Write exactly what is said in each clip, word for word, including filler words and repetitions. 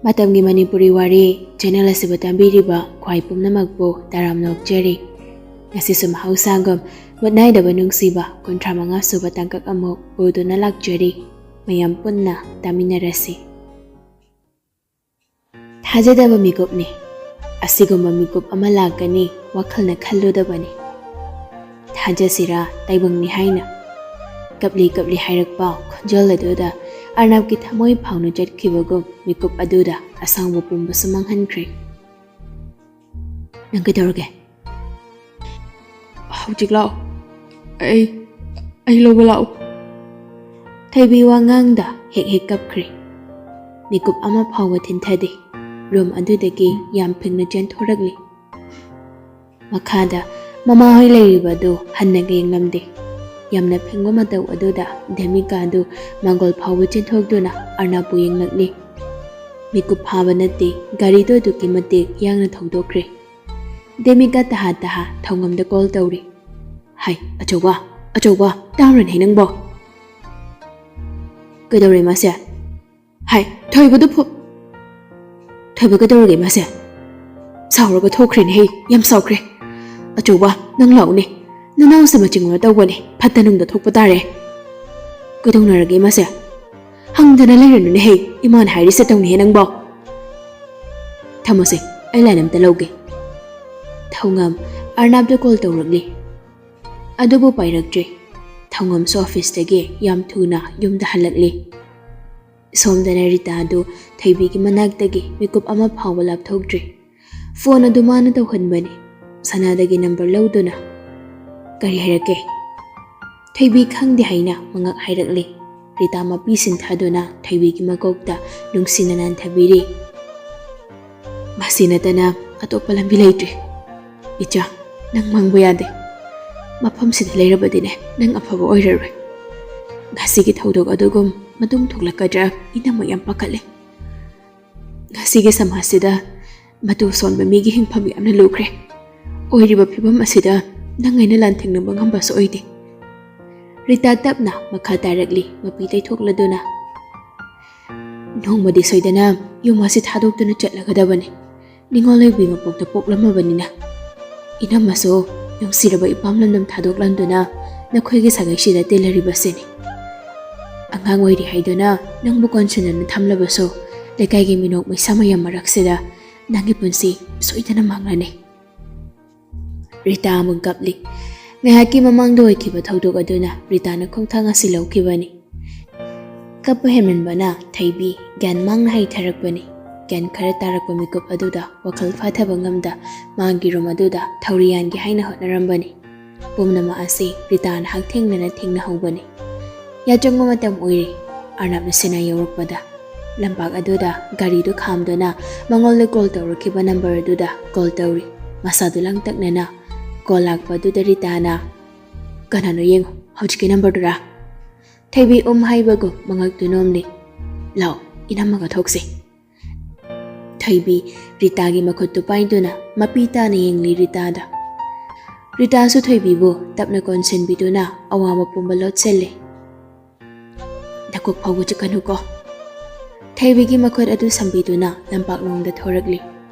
ꯃꯇꯝꯒꯤ ꯃꯅꯤꯄꯨꯔꯤ ꯋꯥꯔꯤ ꯆꯦꯅꯦꯜ ꯑꯁꯤꯕꯨ ꯇꯥꯕꯤꯔꯤꯕ ꯈ꯭ꯋꯥꯏ ꯄꯨꯝꯅꯃꯛꯄꯨ ꯇꯔꯥꯝꯅ ꯑꯣꯛꯆꯔꯤ꯫ ꯉꯁꯤꯁꯨ ꯃꯍꯧꯁꯥꯒꯨꯝ ꯃꯨꯠ ꯅꯥꯏꯗꯕ ꯅꯨꯡꯁꯤꯕ ꯀꯨꯟꯊ꯭ꯔꯥ ꯃꯉꯥ ꯁꯨꯕ ꯇꯥꯡꯀꯛ ꯑꯃꯨꯛ ꯄꯨꯗꯨꯅ ꯂꯥꯛꯆꯔꯤ꯫ ꯃꯌꯥꯝ ꯄꯨꯟꯅ ꯇꯥꯃꯤꯟꯅꯔꯁꯤ꯫ ꯊꯥꯖꯗꯕ ꯃꯤꯀꯨꯞꯅꯤ꯫ ꯑꯁꯤꯒꯨꯝꯕ ꯃꯤꯀꯨꯞ ꯑꯃ ꯂꯥꯛꯀꯅꯤ ꯋꯥꯈꯜꯅ ꯈꯜꯂꯨꯗꯕꯅꯤ꯫ ꯊꯥꯖꯁꯤꯔꯥ ꯇꯥꯏꯕꯪꯅꯤ ꯍꯥꯏꯅ꯫ ꯀꯞꯂꯤ ꯀꯞꯂꯤ ꯍꯥꯏꯔꯛꯄ ꯈꯣꯟꯖꯦꯜ ꯑꯗꯨꯗ ꯑꯔꯅꯕꯀꯤ ꯊꯃꯣꯏ ꯐꯥꯎꯅ ꯆꯠꯈꯤꯕꯒꯨꯝ ꯃꯤꯀꯨꯞ ꯑꯗꯨꯗ ꯑꯁꯥꯡꯕ ꯄꯨꯝꯕꯁꯨ ꯃꯥꯡꯍꯟꯈ꯭ꯔꯦ꯫ "ꯅꯪ ꯀꯩꯗꯧꯔꯒꯦ?" "ꯍꯧꯖꯤꯛ ꯂꯥꯛꯑꯣ꯫ ꯑꯩ, ꯑꯩ ꯂꯧꯕ ꯂꯥꯛꯑꯣ꯫" ꯊꯣꯏꯕꯤ ꯋꯥ ꯉꯥꯡꯗ ꯍꯦꯛ ꯍꯦꯛ ꯀꯞꯈ꯭ꯔꯦ꯫ ꯃꯤꯀꯨꯞ ꯑꯃ ꯐꯥꯎꯕ ꯊꯤꯟꯊꯗꯦ꯫ ꯔꯨꯝ ꯑꯗꯨꯗꯒꯤ ꯌꯥꯝ ꯐꯤꯡꯅ ꯆꯦꯟꯊꯣꯔꯛꯂꯤ꯫ ꯃꯈꯥꯗ ꯃꯃꯥꯍꯣꯏ ꯂꯩꯔꯤꯕ ꯑꯗꯨ ꯍꯟꯅꯒ ꯌꯦꯡꯂꯝꯗꯦ꯫ ꯌꯥꯝꯅ ꯐꯤꯡꯕ ꯃꯇꯧ ꯑꯗꯨꯗ ꯗꯦꯃꯤꯀꯥꯗꯨ ꯃꯥꯡꯒꯣꯜ ꯐꯥꯎꯕ ꯆꯦꯟꯊꯣꯛꯇꯨꯅ ꯑꯔꯅꯕꯄꯨ ꯌꯦꯡꯂꯛꯂꯤ꯫ ꯃꯤꯀꯨꯞ ꯐꯥꯕ ꯅꯠꯇꯦ, ꯒꯥꯔꯤꯗꯨ ꯑꯗꯨꯛꯀꯤ ꯃꯇꯤꯛ ꯌꯥꯡꯅ ꯊꯧꯗꯣꯛꯈ꯭ꯔꯦ꯫ ꯗꯦꯃꯤꯀꯥ ꯇꯍꯥ ꯇꯍꯥ ꯊꯧꯉꯝꯗ ꯀꯣꯜ ꯇꯧꯔꯤ꯫ "ꯍꯥꯏ, ꯑꯆꯧꯕ, ꯑꯆꯧꯕ, ꯇꯥꯕ꯭ꯔꯅꯦ ꯅꯪꯕꯣ?" "ꯀꯩꯗꯧꯔꯦ ꯃꯥꯁꯦ?" "ꯍꯥꯏ, ꯊꯣꯏꯕꯗꯨ ꯐꯨ-" "ꯊꯣꯏꯕ ꯀꯩꯗꯧꯔꯒꯦ ꯃꯥꯁꯦ?" "ꯁꯥꯎꯔꯒ ꯊꯣꯛꯈ꯭ꯔꯦꯅꯦ ꯍꯦ, ꯌꯥꯝ ꯁꯥꯎꯈ꯭ꯔꯦ꯫ ꯑꯆꯧꯕ, ꯅꯪ ꯂꯥꯛꯎꯅꯦ꯫ ꯅꯅꯥꯎꯁꯦ ꯃꯆꯤꯡ ꯑꯃ ꯇꯧꯕꯅꯦ, ꯐꯠꯇ ꯅꯨꯡꯗ ꯊꯣꯛꯄ ꯇꯥꯔꯦ꯫" "ꯀꯩꯗꯧꯅꯔꯒꯦ ꯃꯥꯁꯦ?" "ꯍꯪꯗꯅ ꯂꯩꯔꯅꯨꯅꯦ ꯍꯦ, ꯏꯃꯥꯅ ꯍꯥꯏꯔꯤꯁꯦ ꯇꯧꯅꯤꯍꯦ ꯅꯪꯕꯣ꯫" "ꯊꯝꯃꯣꯁꯦ, ꯑꯩ ꯂꯥꯏꯟ ꯑꯝꯇ ꯂꯧꯒꯦ꯫" ꯊꯧꯉꯝ ꯑꯔꯅꯕꯗ ꯀꯣꯜ ꯇꯧꯔꯛꯂꯤ꯫ ꯑꯗꯨꯕꯨ ꯄꯥꯏꯔꯛꯇ꯭ꯔꯦ꯫ ꯊꯧꯉꯝꯁꯨ ꯑꯣꯐꯤꯁꯇꯒꯤ ꯌꯥꯝ ꯊꯨꯅ ꯌꯨꯝꯗ ꯍꯜꯂꯛꯂꯤ꯫ ꯁꯣꯝꯗꯅ ꯔꯤꯇꯥꯗꯨ ꯊꯣꯏꯕꯤꯒꯤ ꯃꯅꯥꯛꯇꯒꯤ ꯃꯤꯀꯨꯞ ꯑꯃ ꯐꯥꯎꯕ ꯂꯥꯞꯊꯣꯛꯇ꯭ꯔꯦ꯫ ꯐꯣꯟ ꯑꯗꯨ ꯃꯥꯅ ꯇꯧꯍꯟꯕꯅꯤ꯫ ꯁꯅꯥꯗꯒꯤ ꯅꯝꯕꯔ ꯂꯧꯗꯨꯅ, "ꯀꯔꯤ ꯍꯥꯏꯔꯛꯀꯦ?" ꯊꯣꯏꯕꯤ ꯈꯪꯗꯦ ꯍꯥꯏꯅ ꯃꯉꯛ ꯍꯥꯏꯔꯛꯂꯤ꯫ ꯔꯤꯇꯥ ꯃꯄꯤ ꯁꯤꯟꯊꯗꯨꯅ ꯊꯣꯏꯕꯤꯒꯤ ꯃꯀꯣꯛꯇ ꯅꯨꯡꯁꯤꯅ ꯅꯥꯟꯊꯕꯤꯔꯤ꯫ "ꯃꯁꯤ ꯅꯠꯇꯅ ꯑꯇꯣꯞꯄ ꯂꯝꯕꯤ ꯂꯩꯇ꯭ꯔꯦ꯫ ꯏꯆꯥ, ꯅꯪ ꯃꯥꯡꯕ ꯌꯥꯗꯦ꯫ ꯃꯐꯝꯁꯤꯗ ꯂꯩꯔꯕꯗꯤꯅꯦ, ꯅꯪ ꯑꯐꯕ ꯑꯣꯏꯔꯔꯣꯏ꯫ ꯉꯁꯤꯒꯤ ꯊꯧꯗꯣꯛ ꯑꯗꯨꯒꯨꯝ ꯃꯇꯨꯡ ꯊꯣꯛꯂꯛꯀꯗ꯭ꯔꯥ, ꯏꯅꯝꯃ ꯌꯥꯝ ꯄꯥꯈꯠꯂꯦ꯫ ꯉꯁꯤꯒꯤ ꯁꯃꯥꯖꯁꯤꯗ ꯃꯇꯨ ꯁꯣꯟꯕ ꯃꯤꯒꯤ ꯍꯤꯡꯐꯝ ꯌꯥꯝꯅ ꯂꯨꯈ꯭ꯔꯦ꯫ ꯑꯣꯏꯔꯤꯕ ꯐꯤꯕꯝ ꯑꯁꯤꯗ ꯅꯪ ꯑꯩꯅ ꯂꯥꯟꯊꯦꯡꯅꯕ ꯉꯝꯕꯁꯨ ꯑꯣꯏꯗꯦ꯫" ꯔꯤꯇꯥ ꯇꯞꯅ ꯃꯈꯥ ꯇꯥꯔꯛꯂꯤ, ꯃꯄꯤ ꯇꯩꯊꯣꯛꯂꯗꯨꯅ꯫ "ꯅꯣꯡꯃꯗꯤ ꯁꯣꯏꯗꯅ ꯌꯨꯝ ꯑꯁꯤ ꯊꯥꯗꯣꯛꯇꯨꯅ ꯆꯠꯂꯒꯗꯕꯅꯤ꯫ ꯅꯤꯡꯉꯣꯜ ꯑꯣꯏꯕꯤ ꯃꯄꯣꯛꯇ ꯄꯣꯛꯂꯝꯃꯕꯅꯤꯅ꯫ ꯏꯅꯝꯃꯁꯨ ꯅꯨꯡꯁꯤꯔꯕ ꯏꯄꯥꯝ ꯂꯝꯗꯝ ꯊꯥꯗꯣꯛꯂꯝꯗꯨꯅ ꯅꯈꯣꯏꯒꯤ ꯁꯥꯒꯩꯁꯤꯗ ꯇꯤꯜꯂꯔꯤꯕꯁꯤꯅꯤ꯫ ꯑꯉꯥꯡ ꯑꯣꯏꯔꯤ ꯍꯥꯏꯗꯨꯅ ꯅꯪꯕꯨ ꯀꯣꯟꯁꯤꯟꯅꯅ ꯊꯝꯂꯕꯁꯨ, ꯂꯩꯀꯥꯏꯒꯤ ꯃꯤꯅꯣꯛ ꯃꯩꯁꯥ ꯃꯌꯥꯝ ꯃꯔꯛꯁꯤꯗ ꯅꯪꯒꯤ ꯄꯨꯟꯁꯤ ꯁꯣꯏꯗꯅ ꯃꯥꯡꯂꯅꯤ꯫ ꯔꯤꯇꯥ ꯑꯃꯨꯛ ꯀꯞꯂꯤ꯫ ꯉꯥꯏꯍꯥꯛꯀꯤ ꯃꯃꯥꯡꯗ ꯑꯣꯏꯈꯤꯕ ꯊꯧꯗꯣꯛ ꯑꯗꯨꯅ ꯔꯤꯇꯥꯅ ꯈꯣꯡꯊꯥꯡ ꯑꯁꯤ ꯂꯧꯈꯤꯕꯅꯤ꯫ ꯀꯞꯄ ꯍꯦꯟꯃꯟꯕꯅ ꯊꯣꯏꯕꯤ ꯒ꯭ꯌꯥꯟ ꯃꯥꯡꯅ ꯍꯩꯊꯔꯛꯄꯅꯤ꯫ ꯒ꯭ꯌꯥꯟ ꯈꯔ ꯇꯥꯔꯛꯄ ꯃꯤꯀꯨꯞ ꯑꯗꯨꯗ ꯋꯥꯈꯜ ꯐꯥꯊꯕ ꯉꯝꯗ ꯃꯥꯒꯤ ꯔꯨꯝ ꯑꯗꯨꯗ ꯊꯧꯔꯤ ꯌꯥꯟꯒꯦ ꯍꯥꯏꯅ ꯍꯣꯠꯅꯔꯝꯕꯅꯤ꯫ ꯄꯨꯝꯅꯃꯛ ꯑꯁꯤ ꯔꯤꯇꯥꯅ ꯍꯛꯊꯦꯡꯅꯅ ꯊꯦꯡꯅꯍꯧꯕꯅꯤ꯫ ꯌꯥꯆꯪꯕ ꯃꯇꯝ ꯑꯣꯏꯔꯤ꯫ ꯑꯔꯅꯕꯅ ꯁꯤꯅ ꯌꯧꯔꯛꯄꯗ ꯂꯝꯄꯥꯛ ꯑꯗꯨꯗ ꯒꯥꯔꯤꯗꯨ ꯈꯥꯝꯗꯨꯅ ꯃꯉꯣꯟꯗ ꯀꯣꯜ ꯇꯧꯔꯛꯈꯤꯕ ꯅꯝꯕꯔ ꯑꯗꯨꯗ ꯀꯣꯜ ꯇꯧꯔꯤ꯫ ꯃꯁꯥꯗꯨ ꯂꯥꯡꯇꯛꯅꯅ ꯀꯣꯜ ꯂꯥꯛꯄ ꯑꯗꯨꯗ ꯔꯤꯇꯥꯅ, "ꯀꯅꯥꯅꯣ ꯌꯦꯡꯉꯨ, ꯍꯧꯖꯤꯛꯀꯤ ꯅꯝꯕꯔꯗꯨꯔꯥ?" ꯊꯣꯏꯕꯤ ꯎꯝ ꯍꯥꯏꯕꯒꯨꯝ ꯃꯉꯛꯇꯨ ꯅꯣꯝꯂꯤ꯫ "ꯂꯥꯛꯑꯣ, ꯏꯅꯝꯃꯒ ꯊꯣꯛꯁꯤ꯫" ꯊꯣꯏꯕꯤ ꯔꯤꯇꯥꯒꯤ ꯃꯈꯨꯠꯇꯨ ꯄꯥꯏꯗꯨꯅ ꯃꯄꯤ ꯇꯥꯅ ꯌꯦꯡꯂꯤ ꯔꯤꯇꯥꯗ꯫ ꯔꯤꯇꯥꯁꯨ ꯊꯣꯏꯕꯤꯕꯨ ꯇꯞꯅ ꯀꯣꯟꯁꯤꯟꯕꯤꯗꯨꯅ ꯑꯋꯥꯕ ꯄꯨꯝꯕ ꯂꯣꯠꯁꯤꯜꯂꯤ꯫ "ꯅꯀꯣꯛ ꯐꯥꯎꯕ ꯆꯤꯛꯀꯅꯨꯀꯣ꯫" ꯊꯣꯏꯕꯤꯒꯤ ꯃꯈꯨꯠ ꯑꯗꯨ ꯁꯝꯕꯤꯗꯨꯅ ꯂꯝꯄꯥꯛꯂꯣꯝꯗ ꯊꯣꯔꯛꯂꯤ꯫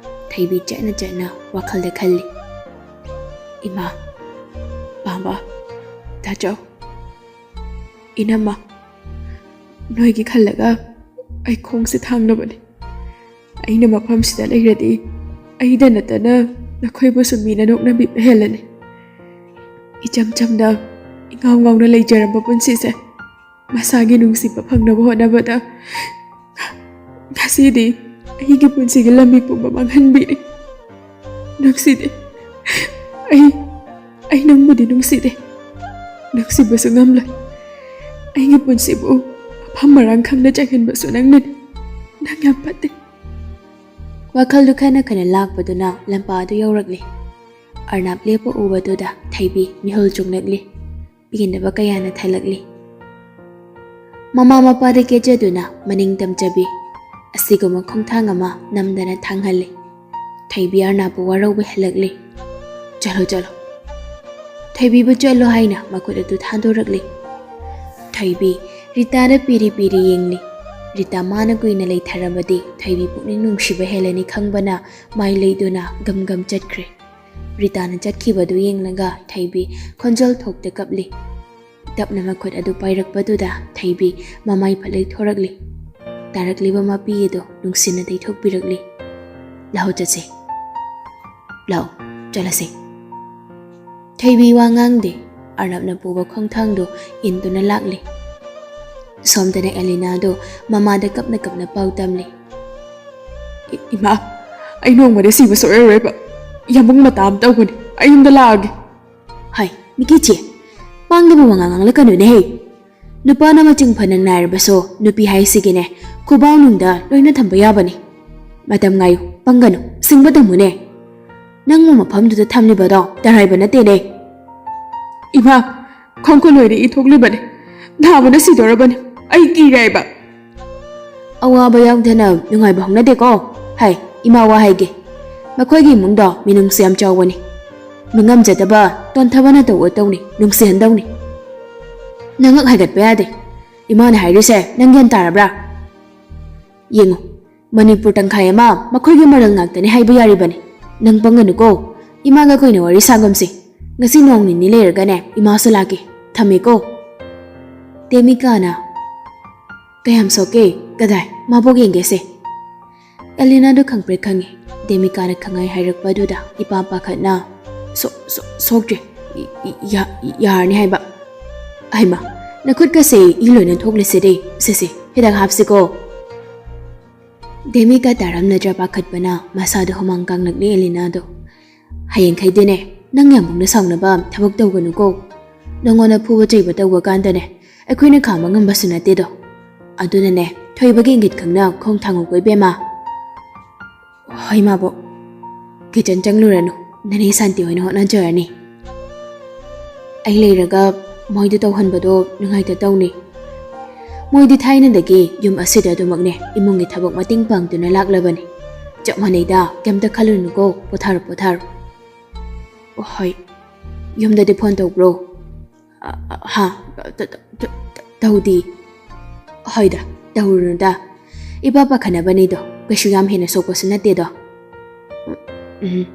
ꯊꯣꯏꯕꯤ ꯆꯦꯠꯅ ꯆꯦꯠꯅ ꯋꯥꯈꯜꯗ ꯈꯜꯂꯤ꯫ "ꯏꯃꯥ, ꯄꯥꯝꯕ, ꯇꯥꯆꯧ, ꯏꯅꯝꯃ, ꯅꯣꯏꯒꯤ ꯈꯜꯂꯒ ꯑꯩ ꯈꯣꯡꯁꯦ ꯊꯥꯡꯂꯕꯅꯤ꯫ ꯑꯩꯅ ꯃꯐꯝꯁꯤꯗ ꯂꯩꯔꯗꯤ ꯑꯩꯗ ꯅꯠꯇꯅ ꯅꯈꯣꯏꯕꯨꯁꯨ ꯃꯤꯅ ꯅꯣꯛꯅꯕꯤꯕ ꯍꯦꯜꯂꯅꯤ꯫ ꯏꯆꯝ ꯆꯝꯅ ꯏꯉꯥꯎ ꯉꯥꯎꯅ ꯂꯩꯖꯔꯝꯕ ꯄꯨꯟꯁꯤꯁꯦ ꯃꯁꯥꯒꯤ ꯅꯨꯡꯁꯤꯕ ꯐꯪꯅꯕ ꯍꯣꯠꯅꯕꯗ ꯉꯁꯤꯗꯤ ꯑꯩꯒꯤ ꯄꯨꯟꯁꯤꯒꯤ ꯂꯝꯕꯤ ꯄꯨꯝꯕ ꯃꯥꯡꯍꯟꯕꯤꯔꯦ꯫ ꯅꯨꯡꯁꯤꯗꯦ꯫ ꯑꯩ, ꯑꯩ ꯅꯪꯕꯨꯗꯤ ꯅꯨꯡꯁꯤꯗꯦ꯫ ꯅꯨꯡꯁꯤꯕꯁꯨ ꯉꯝꯂꯣꯏ꯫ ꯑꯩꯒꯤ ꯄꯨꯟꯁꯤꯕꯨ ꯃꯐꯝ ꯃꯔꯥꯡ ꯈꯪꯅ ꯆꯪꯍꯟꯕꯁꯨ ꯅꯪꯅꯅꯤ꯫ ꯅꯪ ꯌꯥꯝ ꯐꯠꯇꯦ꯫" ꯋꯥꯈꯜꯗꯨ ꯈꯟꯅ ꯈꯟꯅ ꯂꯥꯛꯄꯗꯨꯅ ꯂꯝꯄꯥꯛ ꯑꯗꯨ ꯌꯧꯔꯛꯂꯤ꯫ ꯑꯔꯅꯕ ꯂꯦꯞꯄ ꯎꯕꯗꯨꯗ ꯊꯣꯏꯕꯤ ꯃꯤꯍꯨꯜ ꯆꯨꯡꯂꯛꯂꯤ꯫ ꯄꯦꯟꯗꯕ ꯀꯌꯥꯅ ꯊꯜꯂꯛꯂꯤ꯫ ꯃꯃꯥ ꯃꯄꯥꯗ ꯀꯦꯖꯗꯨꯅ ꯃꯅꯤꯡ ꯇꯝꯖꯕꯤ꯫ ꯑꯁꯤꯒꯨꯝꯕ ꯈꯣꯡꯊꯥꯡ ꯑꯃ ꯅꯝꯗꯅ ꯊꯥꯡꯍꯜꯂꯤ꯫ ꯊꯣꯏꯕꯤ ꯑꯔꯅꯕꯄꯨ ꯋꯥꯔꯧꯕ ꯍꯦꯜꯂꯛꯂꯤ꯫ "ꯆꯠꯂꯣ, ꯆꯠꯂꯣ꯫" ꯊꯣꯏꯕꯤꯕꯨ "ꯆꯠꯂꯣ" ꯍꯥꯏꯅ ꯃꯈꯨꯠ ꯑꯗꯨ ꯊꯥꯗꯣꯔꯛꯂꯤ꯫ ꯊꯣꯏꯕꯤ ꯔꯤꯇꯥꯗ ꯄꯤꯔꯤ ꯄꯤꯔꯤ ꯌꯦꯡꯂꯤ꯫ ꯔꯤꯇꯥ ꯃꯥꯅ ꯀꯨꯏꯅ ꯂꯩꯊꯔꯕꯗꯤ ꯊꯣꯏꯕꯤ ꯄꯨꯛꯅꯤꯡ ꯅꯨꯡꯁꯤꯕ ꯍꯦꯜꯂꯅꯤ ꯈꯪꯕꯅ ꯃꯥꯏ ꯂꯩꯗꯨꯅ ꯒꯝ ꯒꯝ ꯆꯠꯈ꯭ꯔꯦ꯫ ꯔꯤꯇꯥꯅ ꯆꯠꯈꯤꯕꯗꯨ ꯌꯦꯡꯂꯒ ꯊꯣꯏꯕꯤ ꯈꯣꯟꯖꯦꯜ ꯊꯣꯛꯇ ꯀꯞꯂꯤ꯫ ꯇꯞꯅ ꯃꯈꯨꯠ ꯑꯗꯨ ꯄꯥꯏꯔꯛꯄꯗꯨꯗ ꯊꯣꯏꯕꯤ ꯃꯃꯥꯏ ꯐꯠ ꯂꯩꯊꯣꯔꯛꯂꯤ꯫ ꯇꯥꯔꯛꯂꯤꯕ ꯃꯄꯤ ꯑꯗꯨ ꯅꯨꯡꯁꯤꯅ ꯇꯩꯊꯣꯛꯄꯤꯔꯛꯂꯤ꯫ "ꯂꯥꯛꯑꯣ ꯆꯠꯁꯦ꯫ ꯂꯥꯛꯑꯣ ꯆꯠꯂꯁꯦ꯫" ꯊꯣꯏꯕꯤ ꯋꯥ ꯉꯥꯡꯗꯦ꯫ ꯑꯔꯅꯕꯅ ꯄꯨꯕ ꯈꯣꯡꯊꯥꯡꯗꯨ ꯏꯟꯗꯨꯅ ꯂꯥꯛꯂꯤ꯫ ꯁꯣꯝꯗꯅ ꯑꯦꯂꯤꯅꯥꯗꯨ ꯃꯃꯥꯗ ꯀꯞꯅ ꯀꯞꯅ ꯄꯥꯎ ꯇꯝꯂꯤ꯫ "ꯏ-, ꯏꯃꯥ, ꯑꯩ ꯅꯣꯡꯃꯗꯤ ꯁꯤꯕ ꯁꯣꯏꯔꯔꯣꯏꯕ꯫ ꯌꯥꯝꯕꯨꯡ ꯃꯇꯥ ꯑꯃ ꯇꯧꯒꯅꯤ꯫ ꯑꯩ ꯌꯨꯝꯗ ꯂꯥꯛꯑꯒꯦ꯫" "ꯍꯥꯏ, ꯃꯤꯀꯤꯆꯦ, ꯄꯥꯡꯗꯕ ꯋꯥꯉꯥꯡ ꯉꯥꯡꯂꯛꯀꯅꯨꯅꯦꯍꯦ꯫ ꯅꯨꯄꯥꯅ ꯃꯆꯤꯡ ꯐꯅ ꯅꯥꯏꯔꯕꯁꯨ ꯅꯨꯄꯤ ꯍꯥꯏꯁꯤꯒꯤꯅꯦ, ꯈꯨꯕꯥꯛꯅꯨꯡꯗ ꯂꯣꯏꯅ ꯊꯝꯕ ꯌꯥꯕꯅꯤ꯫ ꯃꯇꯝ ꯉꯥꯏꯌꯨ, ꯄꯪꯒꯅꯨ, ꯁꯤꯡꯕ ꯇꯝꯃꯨꯅꯦ꯫ ꯅꯪꯕꯨ ꯃꯐꯝꯗꯨꯗ ꯊꯝꯂꯤꯕꯗꯣ ꯇꯔꯥꯏꯕ ꯅꯠꯇꯦꯅꯦ꯫" "ꯏꯃꯥ, ꯈꯣꯡꯀꯨꯟ ꯑꯣꯏꯔꯦ ꯏ ꯊꯣꯛꯂꯤꯕꯅꯦ꯫ ꯅꯥꯕꯅ ꯁꯤꯗꯧꯔꯕꯅꯤ꯫ ꯑꯩ ꯀꯤꯔꯦ ꯍꯥꯏꯕ꯫" "ꯑꯋꯥꯕ ꯌꯥꯎꯗꯅ ꯅꯨꯡꯉꯥꯏꯕ ꯍꯧꯅꯗꯦꯀꯣ꯫ ꯍꯥꯏ, ꯏꯃꯥ ꯋꯥ ꯍꯥꯏꯒꯦ꯫ ꯃꯈꯣꯏꯒꯤ ꯏꯃꯨꯡꯗꯣ ꯃꯤꯅꯨꯡꯁꯤ ꯌꯥꯝ ꯆꯥꯎꯕꯅꯤ꯫ ꯃꯤꯉꯝꯖꯗꯕ ꯇꯣꯟꯊꯕꯅ ꯇꯧꯕ ꯇꯧꯅꯤ, ꯅꯨꯡꯁꯤꯍꯟꯗꯧꯅꯤ꯫" "ꯅꯉꯛ ꯍꯥꯏꯒꯠꯄ ꯌꯥꯗꯦ꯫ ꯏꯃꯥꯅ ꯍꯥꯏꯔꯤꯁꯦ ꯅꯪ ꯒ꯭ꯌꯥꯟ ꯇꯥꯔꯕ꯭ꯔꯥ? ꯌꯦꯡꯉꯨ, ꯃꯅꯤꯄꯨꯔ ꯇꯪꯈꯥꯏ ꯑꯃ ꯃꯈꯣꯏꯒꯤ ꯃꯔꯜ ꯉꯥꯛꯇꯅꯤ ꯍꯥꯏꯕ ꯌꯥꯔꯤꯕꯅꯤ꯫ ꯅꯪ ꯄꯪꯒꯅꯨꯀꯣ꯫ ꯏꯃꯥꯒ ꯀꯨꯏꯅ ꯋꯥꯔꯤ ꯁꯥꯒꯨꯝꯁꯤ꯫ ꯉꯁꯤ ꯅꯣꯡ ꯅꯤꯅꯤ ꯂꯩꯔꯒꯅꯦ ꯏꯃꯥꯁꯨ ꯂꯥꯛꯀꯦ꯫ ꯊꯝꯃꯦꯀꯣ꯫" ꯗꯦꯃꯤꯀꯥꯅ, "ꯀꯌꯥꯝ ꯁꯣꯛꯀꯦ? ꯀꯗꯥꯏ? ꯃꯥꯕꯣꯛ ꯌꯦꯡꯒꯦꯁꯦ꯫" ꯑꯦꯂꯤꯅꯥꯗꯣ ꯈꯪꯄ꯭ꯔꯦꯛ ꯈꯪꯉꯤ꯫ ꯗꯦꯃꯤꯀꯥꯅ ꯈꯪꯍꯥꯏ ꯍꯥꯏꯔꯛꯄ ꯑꯗꯨꯗ ꯏꯄꯥ ꯄꯥꯈꯠꯅ, "ꯁꯣ-, ꯁꯣ-, ꯁꯣꯛꯇ꯭ꯔꯦ꯫ ꯏ-, ꯏ-, ꯌꯥ-, ꯌꯥꯔꯅꯤ ꯍꯥꯏꯕ꯫" "ꯍꯩꯃꯥ, ꯅꯈꯨꯠꯀꯁꯦ ꯏ ꯂꯣꯏꯅ ꯊꯣꯛꯂꯤꯁꯤꯗꯤ꯫ ꯁꯦ, ꯁꯦ, ꯍꯤꯗꯥꯛ ꯍꯥꯞꯁꯤꯀꯣ꯫" ꯗꯦꯃꯤꯀꯥ ꯇꯥꯔꯝꯅꯗ꯭ꯔ ꯄꯥꯈꯠꯄꯅ ꯃꯁꯥꯗ ꯍꯨꯃꯥꯡ ꯀꯥꯡꯂꯛꯂꯤ ꯑꯦꯂꯤꯅꯥꯗꯣ꯫ "ꯍꯌꯦꯡꯈꯩꯗꯤꯅꯦ, ꯅꯪ ꯌꯥꯝꯕꯨꯡꯅ ꯁꯥꯎꯅꯕ ꯊꯕꯛ ꯇꯧꯒꯅꯨꯀꯣ꯫ ꯅꯉꯣꯟꯗ ꯐꯨꯕ ꯆꯩꯕ ꯇꯧꯕ ꯀꯥꯟꯗꯅꯦ, ꯑꯩꯈꯣꯏꯅ ꯈꯥꯝꯕ ꯉꯝꯕꯁꯨ ꯅꯠꯇꯦꯗꯣ꯫ ꯑꯗꯨꯅꯅꯦ, ꯊꯣꯏꯕꯒꯤ ꯏꯪꯒꯤꯠ ꯈꯪꯅ ꯈꯣꯡ ꯊꯥꯡꯉꯨꯀꯣ ꯏꯕꯦꯝꯃ꯫" "ꯍꯣꯏ ꯃꯥꯕꯣꯛ, ꯀꯤꯆꯟ ꯆꯪꯂꯨꯔꯅꯨ, ꯅꯅꯦ ꯁꯥꯟꯇꯤ ꯍꯣꯏꯅ ꯍꯣꯠꯅꯖꯔꯅꯤ꯫ ꯑꯩ ꯂꯩꯔꯒ ꯃꯣꯏꯗ ꯇꯧꯍꯟꯕꯗꯣ ꯅꯨꯡꯉꯥꯏꯇ ꯇꯧꯅꯤ꯫ ꯃꯣꯏꯗꯤ ꯊꯥꯏꯅꯗꯒꯤ ꯌꯨꯝ ꯑꯁꯤꯗ ꯑꯗꯨꯃꯛꯅꯦ ꯏꯃꯨꯡꯒꯤ ꯊꯕꯛ ꯃꯇꯦꯡ ꯄꯥꯡꯗꯨꯅ ꯂꯥꯛꯂꯕꯅꯤ꯫ ꯆꯞ ꯃꯥꯟꯅꯩꯗ, ꯀꯩꯝꯇ ꯈꯜꯂꯨꯅꯨꯀꯣ, ꯄꯣꯊꯥꯔꯣ, ꯄꯣꯊꯥꯔꯣ꯫" "ꯍꯣꯏ, ꯌꯨꯝꯗꯗꯤ ꯐꯣꯟ ꯇꯧꯕ꯭ꯔꯣ?" "ꯑ, ꯑ, ꯍꯥ? ꯇ-, ꯇ-, ꯇ-, ꯇ-, ꯇꯧꯗꯤ꯫" "ꯍꯣꯏꯗ, ꯇꯧꯔꯨꯅꯨꯗ꯫ ꯏꯄꯥ ꯄꯥꯈꯠꯅꯕꯅꯤꯗꯣ, ꯀꯩꯁꯨ ꯌꯥꯝ ꯍꯦꯟꯅ ꯁꯣꯛꯄꯁꯨ ꯅꯠꯇꯦꯗꯣ꯫ ꯎꯝ,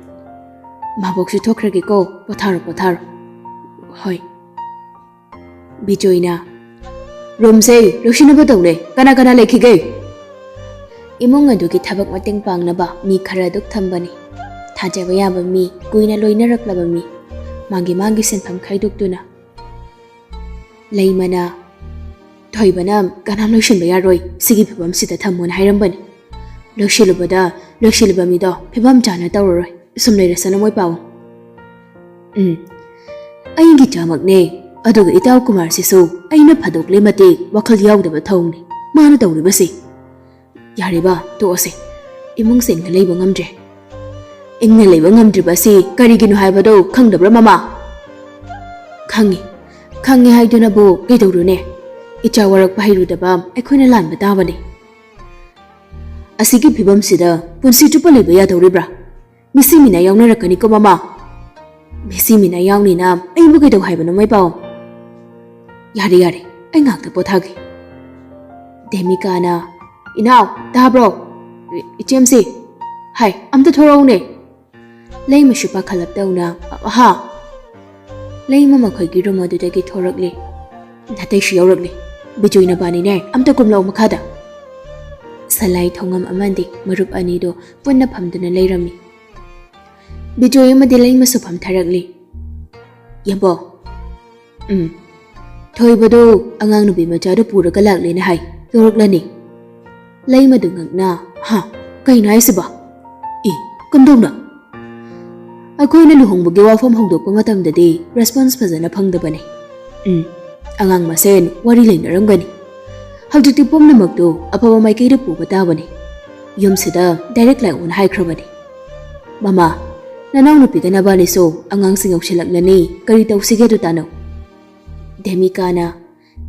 ꯃꯥꯕꯣꯛꯁꯨ ꯊꯣꯛꯈ꯭ꯔꯒꯦꯀꯣ꯫ ꯄꯣꯊꯥꯔꯣ, ꯄꯣꯊꯥꯔꯣ꯫ ꯍꯣꯏ꯫ ꯕꯤꯖꯣꯏꯅ, "ꯔꯨꯝꯁꯦ ꯂꯣꯏꯁꯤꯟꯅꯕ ꯇꯧꯅꯦ꯫ ꯀꯅꯥ ꯀꯅꯥ ꯂꯩꯈꯤꯒꯦ?" ꯏꯃꯨꯡ ꯑꯗꯨꯒꯤ ꯊꯕꯛ ꯃꯇꯦꯡ ꯄꯥꯡꯅꯕ ꯃꯤ ꯈꯔ ꯑꯗꯨꯛ ꯊꯝꯕꯅꯤ꯫ ꯊꯥꯖꯕ ꯌꯥꯕ ꯃꯤ, ꯀꯨꯏꯅ ꯂꯣꯏꯅꯔꯛꯂꯕ ꯃꯤ, ꯃꯥꯒꯤ ꯃꯥꯒꯤ ꯁꯤꯟꯐꯝ ꯈꯥꯏꯗꯣꯛꯇꯨꯅ꯫ ꯂꯩꯃꯅ, "ꯊꯣꯏꯕꯅ ꯀꯅꯥꯝ ꯂꯣꯏꯁꯤꯟꯕ ꯌꯥꯔꯣꯏ, ꯁꯤꯒꯤ ꯐꯤꯕꯝꯁꯤꯗ ꯊꯝꯃꯣꯅ ꯍꯥꯏꯔꯝꯕꯅꯤ꯫ ꯂꯣꯏꯁꯤꯜꯂꯨꯕꯗ ꯂꯣꯏꯁꯤꯜꯂꯨꯕ ꯃꯤꯗꯣ ꯐꯤꯕꯝ ꯆꯥꯅ ꯇꯧꯔꯔꯣꯏ꯫ ꯁꯨꯝ ꯂꯩꯔꯁꯅꯨ ꯃꯣꯏ ꯄꯥꯎ꯫" "ꯎꯝ, ꯑꯩꯒꯤ ꯆꯥꯃꯛꯅꯦ꯫ ꯑꯗꯨꯒ ꯏꯇꯥꯎ ꯀꯨꯃꯥꯔꯁꯤꯁꯨ ꯑꯩꯅ ꯐꯥꯗꯣꯛꯂꯦ ꯃꯇꯤꯛ ꯋꯥꯈꯜ ꯌꯥꯎꯗꯕ ꯊꯧꯅꯤ ꯃꯥꯅ ꯇꯧꯔꯤꯕꯁꯤ꯫ ꯌꯥꯔꯦꯕ, ꯇꯣꯛꯑꯁꯦ꯫ ꯏꯃꯨꯡꯁꯤꯡꯅ ꯂꯩꯕ ꯉꯝꯗ꯭ꯔꯦ꯫" "ꯏꯪꯅ ꯂꯩꯕ ꯉꯝꯗ꯭ꯔꯤꯕ ꯑꯁꯤ ꯀꯔꯤꯒꯤꯅꯣ ꯍꯥꯏꯕꯗꯣ ꯈꯪꯗꯕ꯭ꯔꯥ, ꯃꯃꯥ?" "ꯈꯪꯉꯤ, ꯈꯪꯉꯤ ꯍꯥꯏꯗꯨꯅꯕꯨ ꯀꯩꯗꯧꯔꯨꯅꯦ? ꯏꯆꯥ ꯋꯥꯔꯛꯄ ꯍꯩꯔꯨꯗꯕ ꯑꯩꯈꯣꯏꯅ ꯂꯥꯟꯕ ꯇꯥꯕꯅꯤ꯫" "ꯑꯁꯤꯒꯤ ꯐꯤꯕꯝꯁꯤꯗ ꯄꯨꯟꯁꯤ ꯆꯨꯞꯄ ꯂꯩꯕ ꯌꯥꯗꯧꯔꯤꯕ꯭ꯔꯥ? ꯃꯤꯁꯤ ꯃꯤꯅꯥ ꯌꯥꯎꯅꯔꯛꯀꯅꯤꯀꯣ, ꯃꯃꯥ꯫" "ꯃꯤꯁꯤ ꯃꯤꯅꯥ ꯌꯥꯎꯅꯤꯅ ꯑꯩꯕꯨ ꯀꯩꯗꯧ ꯍꯥꯏꯕꯅꯣ, ꯃꯩꯄꯥꯎ?" "ꯌꯥꯔꯦ, ꯌꯥꯔꯦ, ꯑꯩ ꯉꯥꯛꯇ ꯄꯣꯊꯥꯒꯦ꯫" ꯗꯦꯃꯤꯀꯥꯅ, "ꯏꯅꯥꯎ, ꯇꯥꯕ꯭ꯔꯣ? ꯏ-, ꯏꯆꯦꯝꯁꯤ, ꯍꯥꯏ, ꯑꯝꯇ ꯊꯣꯔꯛꯎꯅꯦ꯫" ꯂꯩꯃꯁꯨ ꯄꯥꯈꯠꯂꯞ ꯇꯧꯅ, "ꯍꯥ?" ꯂꯩꯃ ꯃꯈꯣꯏꯒꯤ ꯔꯨꯝ ꯑꯗꯨꯗꯒꯤ ꯊꯣꯔꯛꯂꯤ꯫ "ꯅꯥꯇꯩꯁꯨ ꯌꯧꯔꯛꯂꯤ꯫ ꯕꯤꯖꯣꯏ ꯅꯕꯥꯅꯤꯅꯦ, ꯑꯝꯇ ꯀꯨꯝꯂꯛꯎ ꯃꯈꯥꯗ꯫" ꯁꯂꯥꯏ ꯊꯣꯡꯉꯝ ꯑꯃꯗꯤ ꯃꯔꯨꯞ ꯑꯅꯤꯗꯨ ꯄꯨꯟꯅ ꯐꯝꯗꯨꯅ ꯂꯩꯔꯝꯃꯤ꯫ ꯕꯤꯖꯣꯏ ꯑꯃꯗꯤ ꯂꯩꯃꯁꯨ ꯐꯝꯊꯔꯛꯂꯤ꯫ "ꯌꯦꯝꯕꯣ꯫" "ꯎꯝ꯫ ꯊꯣꯏꯕꯗꯣ ꯑꯉꯥꯡ ꯅꯨꯄꯤ ꯃꯆꯥꯗꯣ ꯄꯨꯔꯒ ꯂꯥꯛꯂꯦꯅ ꯍꯥꯏ꯫ ꯌꯧꯔꯛꯂꯅꯤ꯫" ꯂꯩꯃꯗꯨ ꯉꯛꯅ, "ꯍꯥ? ꯀꯩꯅꯣ ꯍꯥꯏꯁꯤꯕꯣ? ꯑꯦ, ꯀꯝꯗꯧꯅ?" "ꯑꯩꯈꯣꯏꯅ ꯂꯨꯍꯣꯡꯕꯒꯤ ꯋꯥꯐꯝ ꯍꯧꯗꯣꯛꯄ ꯃꯇꯝꯗꯗꯤ ꯔꯦꯁꯄꯣꯟꯁ ꯐꯖꯅ ꯐꯪꯗꯕꯅꯤ꯫ ꯎꯝ, ꯑꯉꯥꯡ ꯃꯁꯦꯟ ꯋꯥꯔꯤ ꯂꯩꯅꯔꯝꯒꯅꯤ꯫ ꯍꯧꯖꯤꯛꯇꯤ ꯄꯨꯝꯅꯃꯛꯇꯨ ꯑꯐꯕ ꯃꯥꯏꯀꯩꯗ ꯄꯨꯕ ꯇꯥꯕꯅꯤ꯫ ꯌꯨꯝꯁꯤꯗ ꯗꯥꯏꯔꯦꯛ ꯂꯥꯛꯑꯣꯅ ꯍꯥꯏꯈ꯭ꯔꯕꯅꯤ꯫ ꯃꯃꯥ, ꯅꯅꯥꯎꯅꯨꯄꯤꯒ ꯅꯕꯥꯅꯤꯁꯨ ꯑꯉꯥꯡꯁꯤꯡ ꯌꯧꯁꯤꯜꯂꯛꯂꯅꯤ, ꯀꯔꯤ ꯇꯧꯁꯤꯒꯦ ꯑꯗꯨ ꯇꯥꯅꯧ꯫" ꯗꯦꯃꯤꯀꯥꯅ,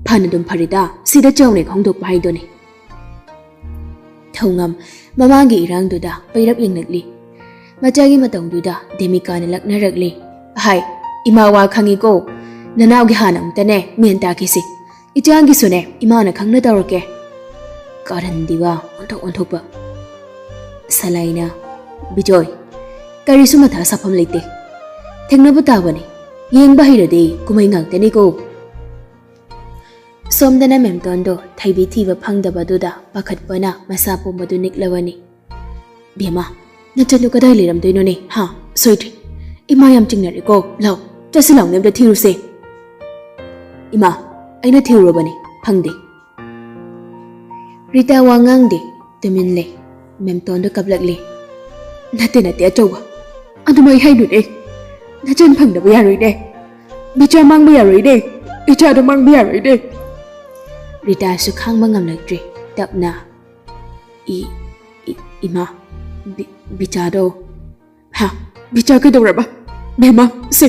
"ꯐꯅꯗꯨꯝ ꯐꯔꯦꯗ, ꯁꯤꯗ ꯆꯥꯎꯅ ꯍꯦꯛ ꯍꯣꯡꯗꯣꯛꯄ ꯍꯥꯏꯗꯨꯅꯤ꯫" ꯊꯧꯉꯝ ꯃꯃꯥꯒꯤ ꯏꯔꯥꯡꯗꯨꯗ ꯄꯩꯔꯞ ꯌꯦꯡꯂꯛꯂꯤ꯫ ꯃꯆꯥꯒꯤ ꯃꯇꯧꯗꯨꯗ ꯗꯦꯃꯤꯀꯥꯅ ꯂꯛꯅꯔꯛꯂꯤ꯫ "ꯍꯥꯏ, ꯏꯃꯥ ꯋꯥ ꯈꯪꯉꯤꯀꯣ꯫ ꯅꯅꯥꯎꯒꯤ ꯍꯥꯟꯅ ꯑꯃꯨꯛꯇꯅꯦ ꯃꯦꯟ ꯇꯥꯈꯤꯁꯤ꯫ ꯏꯆꯥꯒꯤꯁꯨꯅꯦ ꯏꯃꯥꯅ ꯈꯪꯅ ꯇꯧꯔꯛꯀꯦ꯫" ꯀꯥꯔꯟꯗꯤꯕ ꯑꯣꯟꯊꯣꯛ ꯑꯣꯟꯊꯣꯛꯄ꯫ ꯁꯂꯥꯏꯅ, "ꯕꯤꯖꯣꯏ, ꯀꯔꯤꯁꯨ ꯃꯊꯥ ꯁꯥꯐꯝ ꯂꯩꯇꯦ꯫ ꯊꯦꯡꯅꯕ ꯇꯥꯕꯅꯤ꯫ ꯌꯦꯡꯕ ꯍꯩꯔꯗꯤ ꯀꯨꯝꯍꯩ ꯉꯥꯛꯇꯅꯤꯀꯣ"꯫ ꯁꯣꯝꯗꯅ ꯃꯦꯝꯇꯣꯟꯗꯣ ꯊꯩꯕꯤ ꯊꯤꯕ ꯐꯪꯗꯕꯗꯨꯗ ꯄꯥꯈꯠꯄꯅ ꯃꯁꯥ ꯄꯨꯝꯕꯗꯨ ꯅꯤꯛꯂꯕꯅꯤ꯫ "ꯕꯦꯝꯃ, ꯅꯆꯟꯗꯨ ꯀꯗꯥꯏ ꯂꯩꯔꯝꯗꯣꯏꯅꯣꯅꯦ? ꯍꯥ? ꯁꯣꯏꯗ꯭ꯔꯦ꯫ ꯏꯃꯥ ꯌꯥꯝ ꯆꯤꯡꯅꯔꯦꯀꯣ꯫ ꯂꯥꯎ, ꯆꯠꯁꯤ ꯂꯥꯎꯅꯦ, ꯑꯝꯇ ꯊꯤꯔꯨꯁꯦ"꯫ "ꯏꯃꯥ, ꯑꯩꯅ ꯊꯤꯔꯨꯔꯕꯅꯤ, ꯐꯪꯗꯦ"꯫ ꯔꯤꯇꯥ ꯋꯥ ꯉꯥꯡꯗꯦ, ꯇꯨꯃꯤꯟ ꯂꯩ꯫ ꯃꯦꯝꯇꯣꯟꯗꯣ ꯀꯞꯂꯛꯂꯦ꯫ "ꯅꯠꯇꯦ, ꯅꯠꯇꯦ, ꯑꯆꯧꯕ꯫ ꯑꯗꯨꯃꯥꯏ ꯍꯥꯏꯅꯨꯅꯦ꯫ ꯅꯆꯟ ꯐꯪꯗꯕ ꯌꯥꯔꯣꯏꯅꯦ꯫ ꯕꯤꯆꯥ ꯃꯥꯡꯕ ꯌꯥꯔꯣꯏꯅꯦ꯫ ꯏꯆꯥꯗꯣ ꯃꯥꯡꯕ ꯌꯥꯔꯣꯏꯅꯦ"꯫ ꯔꯤꯇꯥꯁꯨ ꯈꯥꯡꯕ ꯉꯝꯂꯛꯇ꯭ꯔꯦ꯫ ꯇꯞꯅ, "ꯏ-, ꯏ-, ꯏꯃꯥ, ꯕꯤ-, ꯕꯤꯆꯥꯗꯣ"꯫ "ꯍꯥ? ꯕꯤꯆꯥ ꯀꯩꯗꯧꯔꯕ? ꯕꯦꯝꯃ, ꯁꯦ,